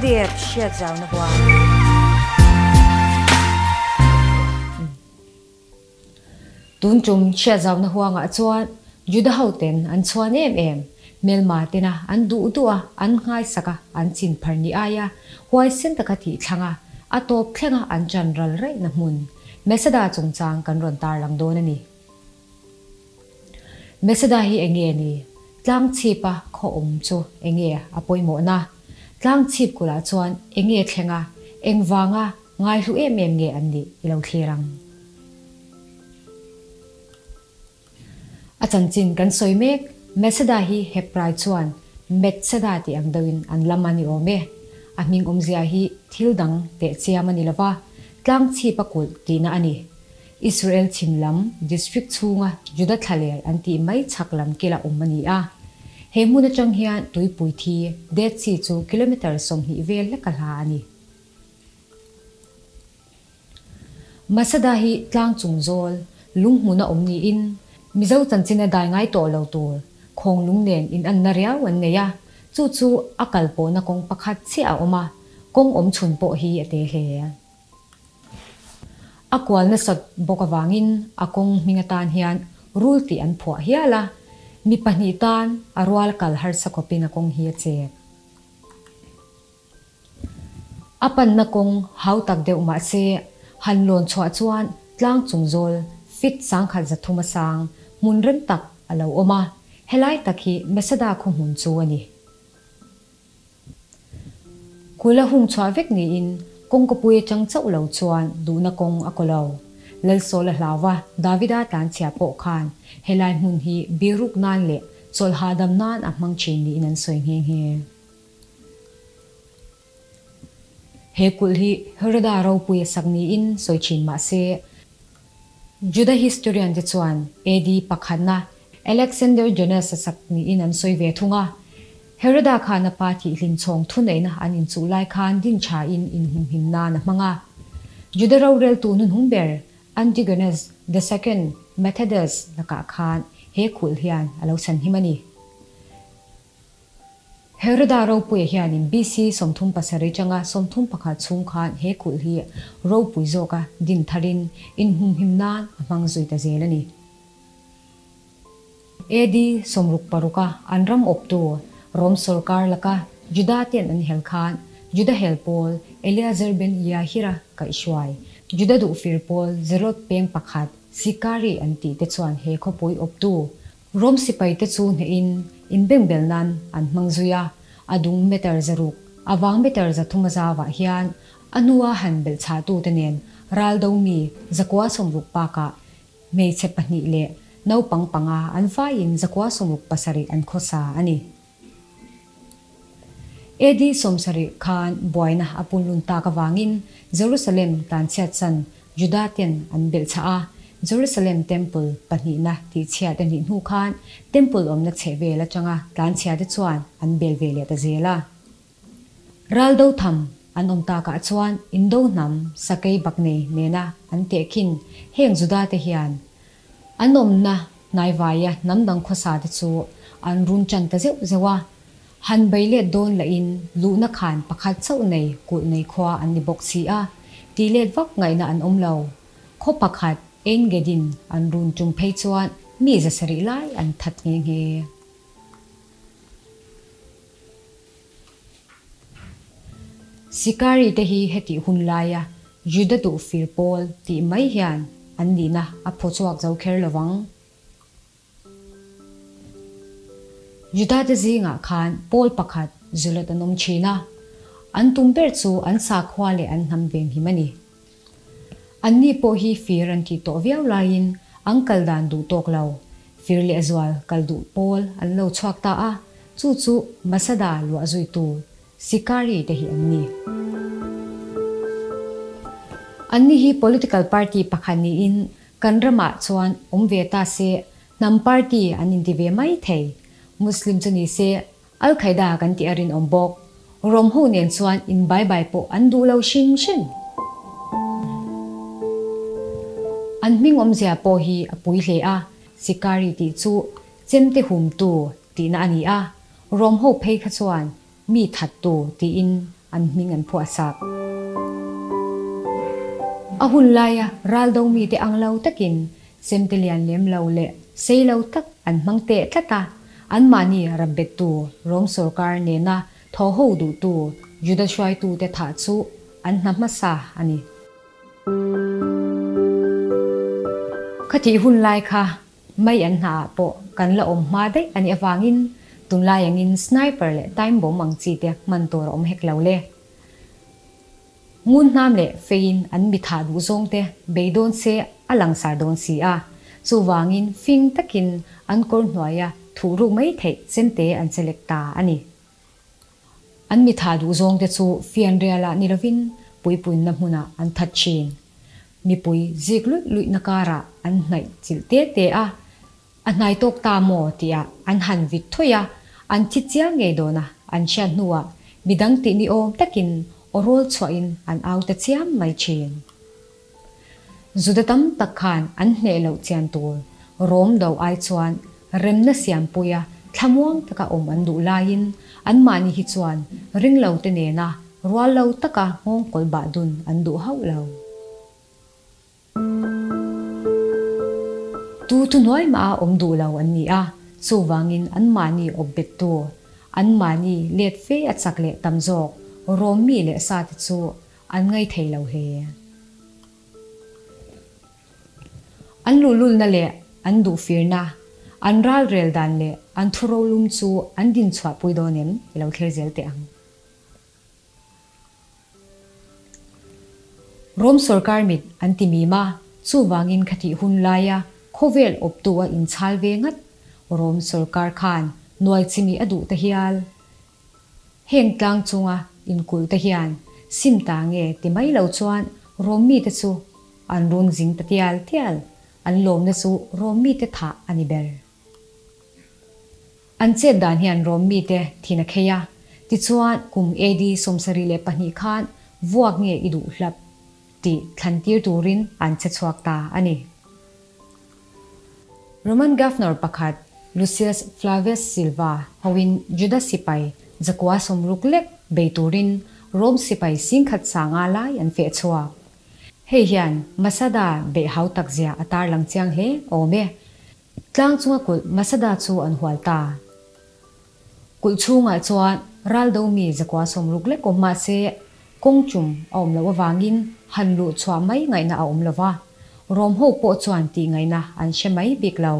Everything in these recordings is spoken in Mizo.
LDF hriatzauna huang. Tun tum hriatzauna huangah chuan Juda hoten an chhuan em em, hmelma tena an duh duh a, an nghaisak a, an chin phar ni aia huaisen taka tih thlang a, a tawp thlenga an chan ral raihna hmun Mesada chungchang kan rawn tarlang dawn a ni. Mesada hi enge ni? Tlang chhipa khaw awm chu enge a pawimawhna? Tlang chhip kulh ah chuan enge thleng a, engvanga ngaihlu em em nge an nih i lo thlir ang? A chanchin kan sawi mek, Mesada hi Hebrai chuan Metsada tih ang deuhin an lam a ni awm e. A hming awmzia hi thil dang teh chiam a ni lova, tlang chhipa kulh tihna a ni. Israel chhim lam district chhunga Juda thlaler an tih mai chhak lam kila awm a ni a. He hmun atang hian tuipui thi Dead Sea chu kilometre 20 vel hlek a hla a ni. Masada hi tlang chung zawl, lung hmuna awm niin Mizo chanchin a dai ngai tawh lo tur khawng lung nen inanna riau an nei a, chu chu a kal pawhna kawng pakhat chiah a awm a, kawng awm chhun pawh hi a te hle. A kual nasat bawk avangin a kawng hming atan hian rul tih an phuah hial a, mi pahnih tan a rual kal harsa khawpin a kawng hi a chep. A panna kawng hau tak deuh mah se, han lawn chhuah chuan tlang chung zawl fit 1300 a sang hmun rem tak a lo awm a, helai tak hi Mesada khaw hmun chu a ni. Kula hung chhuah vek niin kawngkapui atang chauh lo chuan duhna kawng a kaw lo. Lalsawla hlauva Davida tlanchhia pawh khan helai hmun hi biruk nan leh chawlh hahdam nan a hmang thin niin an sawi nghe nghe. He kulh hi Heroda ropui a sak niin sawi thin mah se, Juda historian te chuan AD pakhatna Alexander Jannaeus a sak niin an sawi ve thung a. Heroda khan a pa thihhlim chhawng thuneihna an inchuh lai khan din thain inhumhim nan a hmang a. Juda roreltu hnuhnung ber Antigonus the Second Matthias lakah khan he khulh hian a lo chhanhim a ni. Heroda ropuia hianin BC 37 atanga 31 chhung khan he kulh hi ropui zawka din tharin inhumhim nan a hmang zui ta zel a ni. AD 66 a an ram awptu Rom sorkar laka Juda ten an hel khan Juda hel pawl Eleazar ben Yahira kaihhruai Juda duhfir pawl Zelot peng pakhat Sikari an tih te chuan he khawpui awptu Rom sipai te chu hnehin inbengbel nan an hmang zui a, a dung meter 600, a vang meter 300 a zauah hian a hnua han belh chhahtu te nen ral do mi 960 bakah hmeichhe pahnih leh naupang panga an vaiin 967 an khawsa a ni. AD 70 khan buaina a punlun tak avangin Jerusalem tlanchhiatsan Juda ten an belh chhah a, Jerusalem Temple pahnihna tihchhiat a nih hnu khan Temple awmna chheh vel atanga tlanchhia te chuan an bel ve leh ta zel a. Ral do tham an awm takah chuan Indo hnam sakei bak nei nena an tehkhin heng Juda te hian an awmna hnaivaia hnam dang khawsa te chu an run tan ta zeuh zeuh a, han bei let dawn lahin luhna khan pakhat chauh nei kulh nei khua an ni bawk si a, tih let vak ngaihna an awm lo. Khaw pakhat Ein Gedin an run tum phei chuan mi 700 lai an that nghe nghe. Sikari te hi hetih hun laia Juda duh fir pawl tih mai hian an nihna a phaw chhuak zo kher lovang. Juda te zingah khan pawl pakhat Zealot an awm thin a, an tum ber chu an sakhua leh an hnam venghim a ni. An ni pawh hi fir an tih tawh viau laiin an kal dan duh tawk lo, fir leh zual kal duh pawl an lo chhuak ta a, chu chu Masada luah zuitu Sikari te hi an ni. An ni hi political party pakhat niin kan ramah chuan awm ve ta se hnam party an inti ve mai thei. Muslim chu ni se Al Qaeda kan tih a rinawm bawk. Rom ho nen chuan in bai bai pawh an duh lo hrim hrim. An hming awmzia pawh hi a pui hle a, Sikari tih chu chemte humtu tihna a ni a, Rom ho phei kha chuan mi thattu tiin an hming an phuahsak. A hun laia ral do mite ang lo takin chemte lian lem lo leh sei lo tak an hmang teh tlat a, anmahni rapbettu Rom sawrkar nena thaw ho duhtu Juda hruaitute thah chu an hna hmasa a ni. Khatih hun lai kha mai an hna ah pawh kan la awm hma daih a nih avangin tunlai angin sniper leh time bomb ang chi te hman tur a awm hek lo le. Ngun hnam leh feiin an mi thah duh zawng te bei dawn se a langsar dawn si a, chuvangin fing takin an kawr hnuaia thuh ruk mai theih chemte an chelek ta a ni. An mi thah duh zawng te chu fianrialah ni lovin puipuinna hmunah an that thin. Mipui zik luih luihna karah an hnaih chilh te te a, a hnai tawk ta maw tihah an han vit thawi a, an thi chiang ngei dawn a, an hriat hnuah midang tih ni awm takin aw rawl chhuahin an au ta chiam mai thin. Juda tam tak khan an hneh loh chian tur Rom do ai chuan remna siampuia thlamuang taka awm an duh laiin anmahni hi chuan ringlo te nena rual lo taka nghawngkawl bah dun an duh hauh lo. Tu thuhnuai mah a awm duh lo an ni a, chuvangin anmahni awp bettu, anmahni let fe a chak leh tam zawk Rom mi leh sa te chu An ngaithei lo hle. An luhlulna leh an duhfirna, an ralrel dan leh an thurolum chu an dinchhuahpui dawn em? I lo thlir zel teh ang. Rom sorkar mit an ti mim a, chuvangin khatih hun laia khawvel awptu a inchhal ve ngat Rom sorkar khan nuai chimi a duh ta hial. Heng tlang chunga inkulh te hian sim ta nge ti mai lo chuan Rom mite chu an run zing ta tial tial, an lawmna chu Rom mite thah a ni ber. An chet dan hian Rom mite thin a khei a, tichuan kum AD 72 khan vuak nge i duh hlap tih thlan tir turin an che chhuak ta a ni. Roman Governor pakhat Lucius Flavius Silva hoin Juda sipai zakua 60 lek bei turin Rome sipai 10,000 sanga lai an feh chhuak. Hei hian Masada beih hau tak zia a tarlang chiang hle awm e. Tlang chunga kulh Masada chu an hual ta. Kulh chhungah chuan ral do mi 160 lek awm mah se kawng chum a awm loh avangin han luh chhuah mai ngaihna a awm lo va, Rom ho pawh chuan tih ngaihna an hre mai bik lo.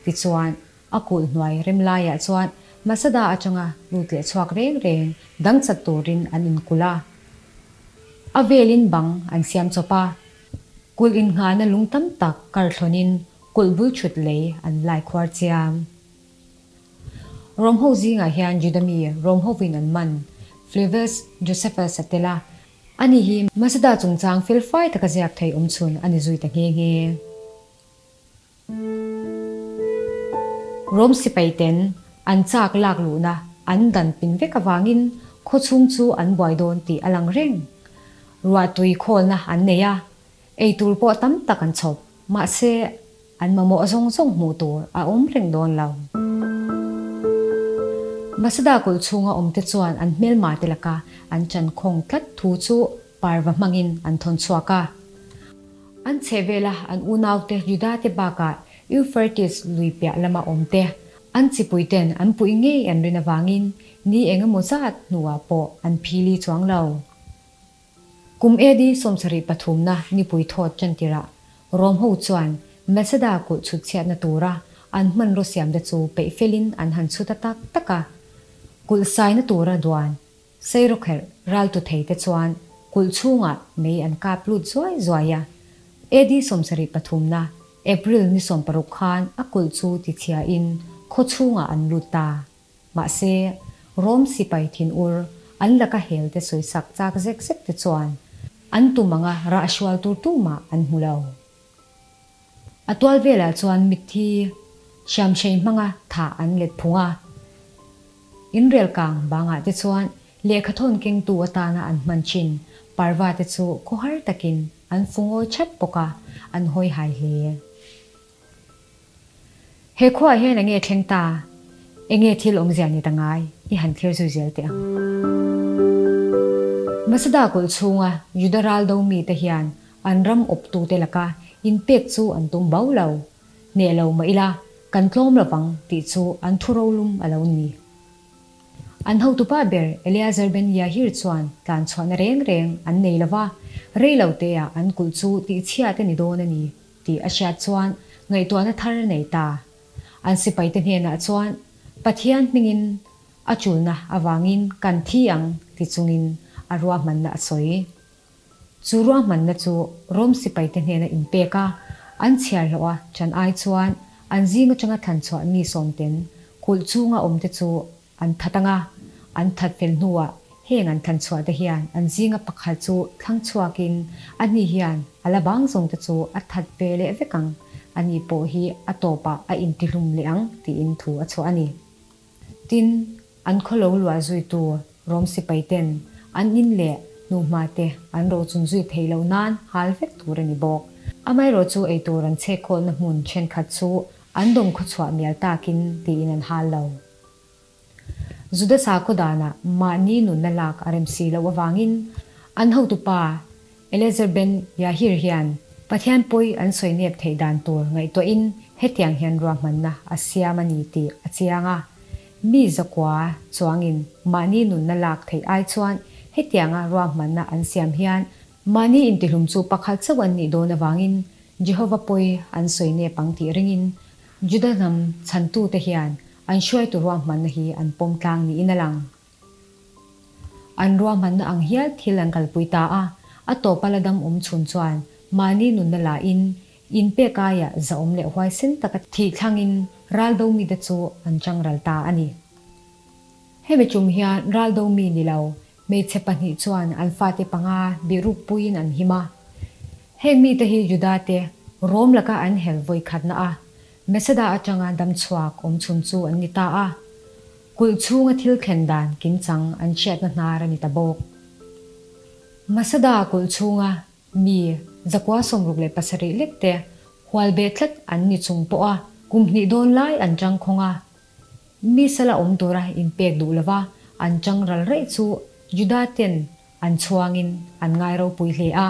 Tichuan, a kulh hnuai rem laiah chuan Masada atanga lut leh chhuak reng reng dang chat turin an inkulh a. A velin bang an siam chawp a, kulh innghahna lung tam tak karthlawnin kulh bul thut lei an lai khuar chiam. Rom ho zingah hian Juda mi Rom hovin an man, Flavius Josephus a tel a, ani hi Masada chungchang felfai taka ziak thei awm chhun a ni zui ta nghe nghe. Rom sipai ten an chak lak luhna an dan pin vek avangin khawchhung chu an buai dawn tih a lang reng. Ruahtui khawlna an nei a, eitur pawh tam tak an chhawp, mahse, An mamawh zawng zawng hmuh tur a awm reng dawn lo. Masada kulh chhunga awmte chuan an hmelma te laka an chan khawng tlat thu chu parva hmangin an thawn chhuak a. An chheh vela an unaute Juda te bakah Euphrates lui piah lama awmte an chipuiten an puih ngei an rin avangin ni eng emaw zat hnuah pawh an phili chuang lo. Kum AD 73 na nipui thawt chantirah Rom ho chuan Masada kulh chhut chhiatna tura an hmanraw siamte chu peih felin an han chhut a tak tak a. Kulh saina tura duan Seirawkherh raltu theite chuan kulh chhungah mei an kap lut zuai zuai a. AD 73 na April ni 60 khan a kulh chu tichhiain khaw chhungah an lut ta. Mahse, Rom sipai thinur an laka hel te sawisak chak zek zek te chuan an tum anga rah hrual tur tumah an hmu lo. A tual velah chuan mitthi hriamhrei hmanga thah an let phung a. Inrel kang bangah te chuan lehkhathawn kengtu atana an hman thin parva te chu khawhar takin an fungawi thap bawk a, an hawi hai hle. He khuaah hian enge thleng ta? Enge thil awmzia ni ta ngai? I han thlir zui zel teh ang. Masada kulh chhunga Juda ral do mite hian an ram awptute laka inpek chu an tum bau lo. Hneh lo mah ila, kan tlawm lovang tih chu an thu rolum a lo ni. An hotupa ber Eleazar ben Yahir chuan tlan chhuahna reng reng an nei lo va, rei lo teah an kulh chu tihchhiat a ni dawn a ni tih a hriat chuan ngaihtuahna thar a nei ta. An sipaite hnenah chuan, Pathian hmingin a chulna avangin kan thi ang ti chungin a ruahmanna a sawi. Chu ruahmanna chu Rom sipaite hnena inpek a, an chhiar hlawh a chan ai chuan an zing atanga thlan chhuah mi sawmten kulh chunga awmte chu an that ang a, an that fel hnuah heng an thlan chhuahte hian an zinga pakhat chu thlang chhuakin a ni hian a la bang zawngte chu a that ve leh vek ang, a ni pawh hi a tawpah a intihlum leh ang tiin thu a chhuah a ni. Tin, an khaw lo luah zuitu Rom sipaiten an in leh hnuhma te an rochun zui theih loh nan hal vek tur a ni bawk. Amaherawh chu eitur an chhekkhawlna hmun thenkhat chu an dawm khawchhuah mial takin tiin an hal lo. Juda sakhaw danah mahni nunna lak a rem si loh avangin an hotupa Eleazar ben Yahir hian Pathian pawi an sawi nep theih dan tur ngaihtuahin hetiang hian ruahmanna a siam a ni tih a chiang a. Mi zakua chuangin mahni nunna lak theih ai chuan hetianga ruahmanna an siam hian mahni intihlum chu pakhat chauh an nih dawn avangin Jehova pawi an sawi nep ang tih ringin Juda hnam chhantute hian an hruaitu ruahmanna hi an pawm tlang niin a lang. An ruahmanna ang hial thil an kalpui ta a, a tawpa la dam awm chhun chuan mahni nunna lahin inpek aia zahawm leh huaisen taka thih thlangin ral do mite chu an chang ral ta a ni. Hemi tum hian ral do mi ni lo hmeichhe pahnih chuan an fate panga bihruk puiin an him a. Heng mite hi Judate Rom laka an hel vawi khatna a, Mesada atanga dam chhuak awm chhun chu an ni ta a. Kulh chhunga thil thlen dan kimchang an hriatna hnar a ni ta bawk. Masada kulh chhunga mi 167 lek te hual beh tlat an ni chung pawha kum hnih dawn lai an chang khawng a, mi sala awm tura inpek duh lova an chang ral raih chu Juda ten an chhuangin an ngai ropui hle a,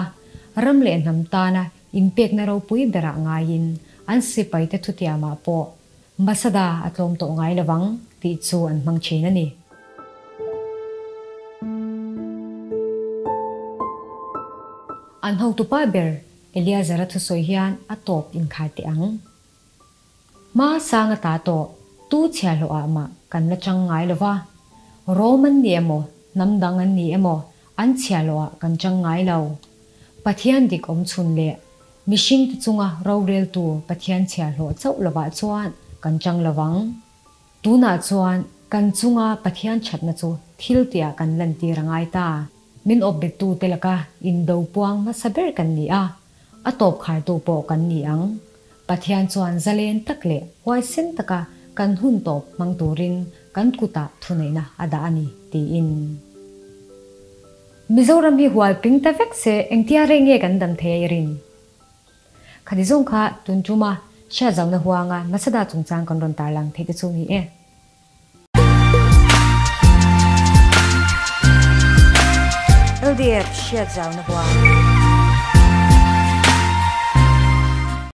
ram leh hnam tana inpekna ropui berah ngaiin an sipaite thutiamah pawh Masada a tlawm tawh ngai lovang tih chu an hmang thin a ni. An hotupa ber Eleazara thusawi hian a tawp inkhar teh ang. Hma sang ata tawh tu chhiahhlawh ah mah kan la chang ngai lova, Rom an ni emaw, hnam dang an ni emaw an chhiahhlawh ah kan chang ngai lo. Pathian dik awm chhun leh Mihringte chunga roreltu Pathian chhiahhlawh chauh lovah chuan kan chang lovang. Tunah chuan kan chunga Pathian thatna chu thil tiah kan lantir a ngai ta. Min awpbettute laka indo puang hmasa ber kan ni a, a tawp khartu pawh kan ni ang. Pathian chuan zalen tak leh huaisen taka kan hun tawp hmang turin kan kutah thuneihna a dah a ni, tiin. Mizoram hi hual ping ta vek se engtia rei nge kan dam thei a i rin? Khati zawng kha tun tuma hriatzauna huanga Masada chungchang kan rawn tarlang theih te chu ni e. LDF hriatzauna huang.